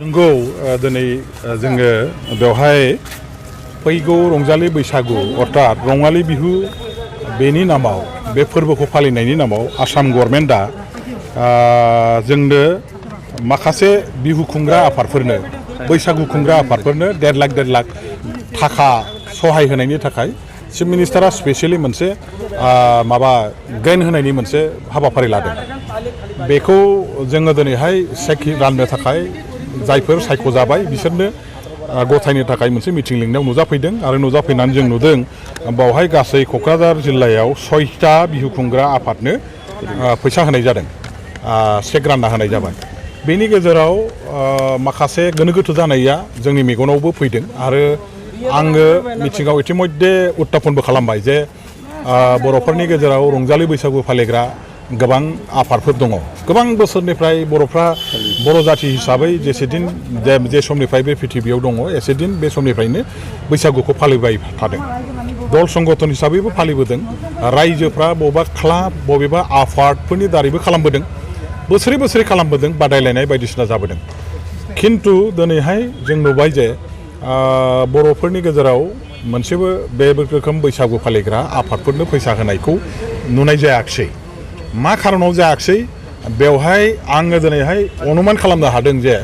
नंगौ दिनै जोङो बेवहाय फैगौ रंजालि बैसागु अर्थात रङालि बिहु बेनि नामाव बे फोरबोखौ फालिनायनि नामाव आसाम गभर्नमेन्टआ जोंनो माखासे बिहु खुंग्रा आफादफोरनो बैसागु खुंग्रा आफादफोरनो 1.5 लाख थाखा सहाय होनायनि थाखाय चिफ मिनिस्टारा स्पेसियली मोनसे माबा ग्रेन्ट होनायनि मोनसे हाबाफारि लादों। बेखौ जोङो दिनैहाय चेक राननो थाखाय जायफोर सायख'जाबाय बिसोरनो गथायनो थाखाय मोनसे मिटिं लिंनायाव नुजाफैदों आरो नुजाफैनानै जों नुदों बावहाय गासै क'क्राझार जिल्लायाव 6टा बिहु खुंग्रा आफादनो फैसा होनाय जादों, चेक रानना होनाय जाबाय। बेनि गेजेराव माखासे गोनो गोथो जानाया जोंनि मेगनावबो फैदों आरो आङो मिटिंआव इतिमध्ये उत्थापनबो खालामबाय जे बर'फोरनि गेजेराव रंजालि बैसागु फालिग्रा गोबां आफादफोर दङ। गोबां बोसोरनिफ्राय बर'फ्रा बर' जाथि हिसाबै जे समनिफ्राय बे पृथिबियाव दङ एसे दिन बे समनिफ्रायनो बैसागुखौ फालिबाय थादों। दल संगठन हिसाबैबो फालिबोदों, रायजोफ्रा बबेबा क्लाब बबेबा आफादफोरनि दारैबो खालामबोदों, बोसोरै बोसोरै खालामबोदों, बादायलायनाय बायदिसिना जाबोदों। खिन्थु दिनैहाय जों नुबाय जे बर'फोरनि गेजेराव मोनसेबो बे रोखोम बैसागु फालिग्रा आफादफोरनो फैसा होनायखौ नुनाय जायाखिसै। मा खारनाव जायाखिसै बेवहाय आङो दिनैहाय अनुमान खालामनो हादों जे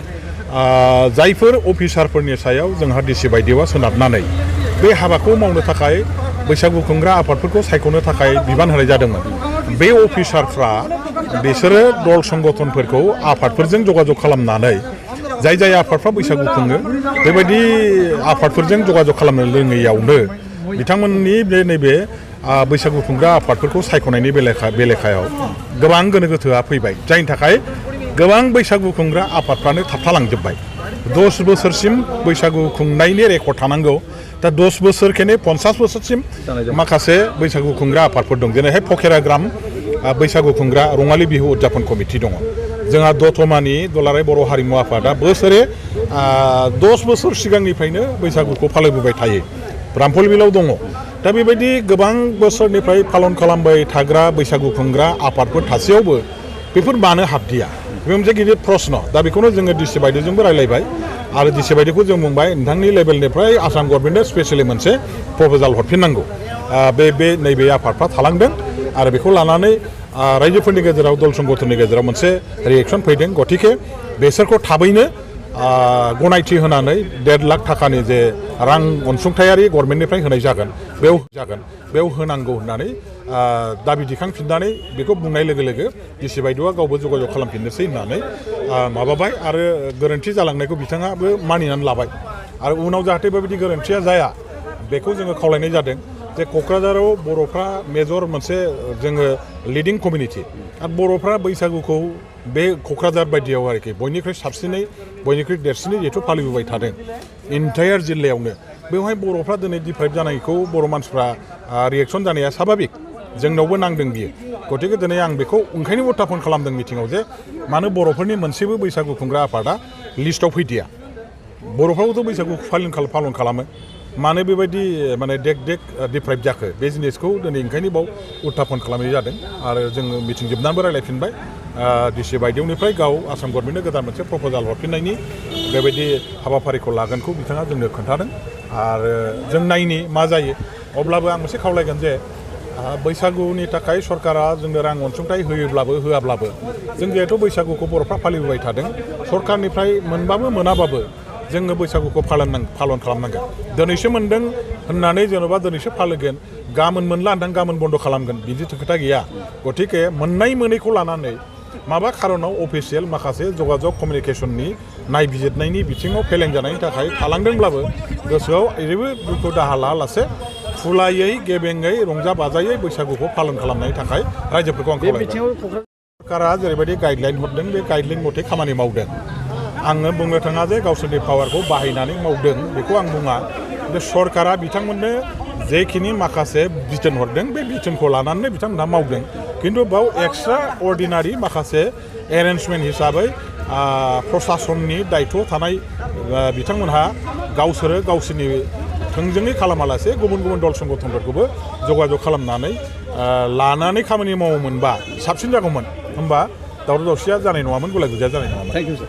जायफोर अफिसारफोरनि सायाव जोंहा डिसि बायदिवा सोनारनानै बे हाबाखौ मावनो थाखाय बैसागु खुंग्रा आफादफोरखौ सायख'नो थाखाय बिबान होनाय जादोंमोन, बे अफिसारफ्रा बिसोरो दल संगठनफोरखौ आफादफोरजों जगाजग खालामनानै जाय आफादफ्रा बैसागु खुङो बेबायदि आफादफोरजों जगाजग खालामनो रोङैयावनो बिथांमोननि नैबे बैसागु खुंग्रा आफादफोरखौ सायख'नायनि बेलेखायाव गोबां गोनो गोथोआ फैबाय, जायनि थाखाय गोबां बैसागु खुंग्रा आफादफ्रानो थाबथालांजोब्बाय। 10 बोसोरसिम बैसागु खुंनायनि रेकर्ड थानांगौ, दा 10 बोसोर खेने 50 बोसोरसिम माखासे बैसागु खुंग्रा आफादफोर दं। जेरैहाय फकेराग्राम बैसागु खुंग्रा रङालि बिहु उदजापन कमिटि दङ। जोंहा दतमानि दुलाराय बर' हारिमु आफादा बोसोरे 10 बोसोर सिगांनिफ्रायनो बैसागुखौ फालिबोबाय थायो, रामफलबिलाव दङ। दा बेबायदि गोबां बोसोरनिफ्राय पालन खालामबाय थाग्रा बैसागु खुंग्रा आफादफोर थासेयावबो बेफोर मानो हाबदिया, बे मोनसे गिदिर प्रश्न। दा बेखौनो जोङो डिसि बायदिजोंबो रायलायबाय आरो डिसि बायदिखौ जों बुंबाय नोंथांनि लेभेलनिफ्राय आसाम गभर्नमेन्टनो स्पेसियलि मोनसे प्रप'जाल हरफिननांगौ। नैबे आफादफ्रा थालांदों आरो बेखौ लानानै रायजोफोरनि गेजेराव दल संगठननि गेजेराव मोनसे रिएक्सन फैदों। गतिके बेसोरखौ थाबैनो गनायथि होनानै 1.5 लाख थाखानि जे रां अनसुंथायारि गभर्नमेन्टनिफ्राय होनाय जागोन बेयाव होनांगौ होननानै दाबि दिखांफिननानै बेखौ बुंनाय लोगो लोगो डिसि बायदिआ गावबो जगाजग खालामफिननोसै होननानै माबाबाय आरो गोरोन्थि जालांनायखौ बिथाङाबो मानिनानै लाबाय आरो उनाव जाहाथे बेबायदि गोरोन्थिया जाया बेखौ जोङो खावलायनाय जादों जे क'क्राझाराव बर'फ्रा मेजर मोनसे जोङो लिडिं कमिउनिटि आरो बर'फ्रा बैसागुखौ बे क'क्राझार बायदियाव आरोखि बयनिख्रुइ साबसिनै बयनिख्रुइ देरसिनै जिहेथु फालिबोबाय थादों इन्टायार जिल्लायावनो, बेवहाय बर'फ्रा दिनै डिप्राइभ जानायखौ बर' मानसिफ्रा रिएक्सन जानाया स्वाभाबिक, जोंनावबो नांदों बियो। गतिके दिनै आं बेखौ ओंखायनो उत्थापन खालामदों मिटिङाव जे मानो बर'फोरनि मोनसेबो बैसागु खुंग्रा आफादा लिस्टआव फैदिया। बर'फ्राबोथ' बैसागु पालन खालामो, मानो बेबायदि माने डिप्राइभ जाखो, बे जिनिसखौ दिनै ओंखायनो बाव उत्थापन खालामनाय जादों आरो जोङो मिटिं जोबनानैबो रायलायफिनबाय। डिसि बायदिनिफ्राय गाव आसाम गभर्नमेन्टनो गोदान मोनसे प्रप'जाल हरफिननायनि बेबायदि हाबाफारिखौ लागोनखौ बिथाङा जोंनो खोन्थादों आरो जों नायनि मा जायो। अब्लाबो आं मोनसे खावलायगोन जे बैसागुनि थाखाय सरकारा जोंनो रां अनसुंथाइ होयोब्लाबो होआब्लाबो जों जिहेथु बैसागुखौ बर'फ्रा फालिबोबाय थादों, सरकारनिफ्राय मोनबाबो मोनाबाबो जोङो बैसागुखौ पालन खालामनांगोन। दिनैसो मोनदों होननानै जेन'बा दिनैसो फालिगोन, गाबोन मोनला होननानै गाबोन बन्द' खालामगोन बिदि खोथा गैया। गतिके मोननाय मोनैखौ लानानै माबा खारनाव अफिसियेल माखासे जगाजग कमिउनिकेसननि नायबिजिरनायनि बिथिङाव फेलें जानायनि थाखाय थालांदोंब्लाबो गोसोआव जेबो दुखु दाहा लायालासे खुलायै गेबेङै रंजा बाजायै बैसागुखौ पालन खालामनायनि थाखाय रायजोफोरखौ आं खावलायबाय। सरकारा जेरैबायदि गाइडलाइन हरदों बे गाइडलाइन मथे खामानि मावदों। आङो बुंनो थाङा जे गावसोरनि पावारखौ बाहायनानै मावदों बेखौ आं बुङा। बे सरकारा बिथांमोननो जेखिनि माखासे बिथोन हरदों बे बिथोनखौ लानानै बिथांमोनहा मावदों, खिन्थु बाव एक्सट्रा अर्डिनारि माखासे एरेन्जमेन्ट हिसाबै प्रसासननि दायथ' थानाय बिथांमोनहा गावसोरो गावसोरनि थोंजोङै खालामालासे गुबुन दल संगठनफोरखौबो जगाजग खालामनानै लानानै खामानि मावोमोनबा साबसिन जागौमोन, होमबा दावराव दावसिया जानाय नङामोन, गुलाय गुजाया जानाय नङामोन। Thank you sir.